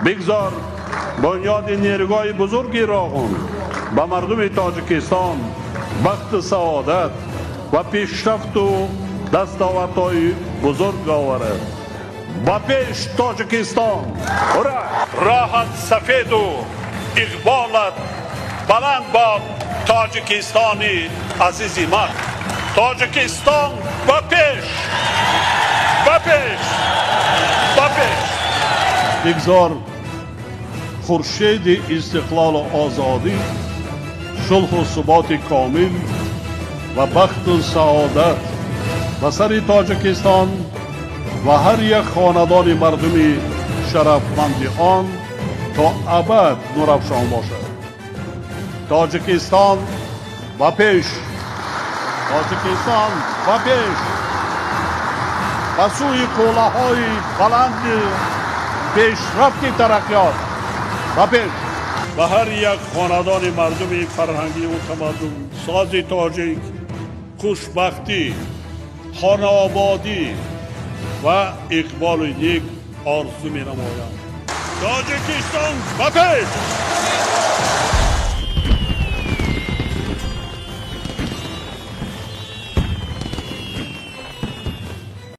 Бигзор бунёди нерӯгоҳи бузурги Роғун ба мардуми Тоҷикистон бахту саодат ва пешрафту дастовардҳои бузург оварад. Ба пеш, Тоҷикистон! Ура! Роҳат сафеду иқболат баланд бод, Тоҷикистони азизи ман! Тоҷикистон, ба пеш, ба пеш, ба пеш! Бигзор хуршеди истиқлолу озодӣ, сулҳу суботи комил ва бахту саодат ба сари Тоҷикистон ва ҳар як хонадони мардуми шарафманди он то абад нурафшон бошад. Тоҷикистон, ба пеш! Тоҷикистон, ба пеш, ба сӯи қуллаҳои баланди пешрафти тараққиёт, ба пеш! Ба ҳар як хонадони мардуми фарҳангию тамаддунсози тоҷик хушбахтӣ, хонаободӣ ва иқболи нек орзу менамоям. Тоҷикистон, ба пеш!